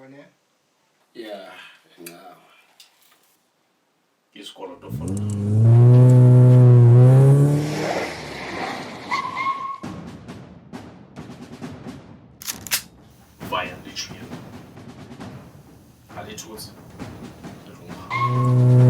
Ncawa ne? Ya, Ncawa. Ke sekoloto for now. Fire le tšhunya. Ga le thotse. Le tlo nkga.